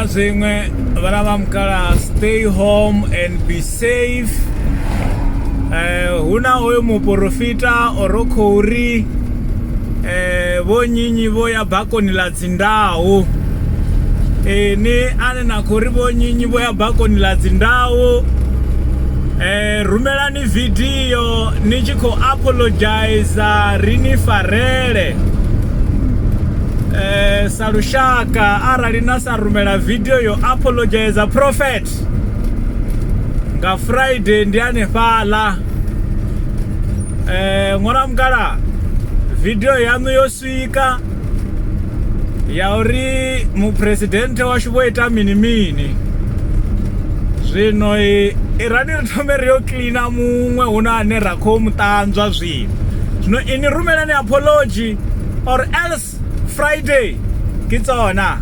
na zwiṅwe vhana vha mukala, stay home and be safe. Hu na hoyo muporofita o ro khou ri vho nyinyi vho ya bakoni ḽa dzindau. Ni ane na khou ri vho nyinyi vho ya bakoni ḽa dzindau, rumelani video ni tshi khou apologize ri ni farele sa lushaka. Arali na sa rumela video yo apologize prophet nga Friday ndi hanefhaḽa. Ṅwana mukala, video yaṋu yo swika ya uri muphuresidennde washu vho ita mini mini. Zwino i rani ri thome ri yo kiḽina muṅwe, hu na ane ra khou mu ṱanzwa zwino. Zwino ini rumelani apology or else Friday ke tsona.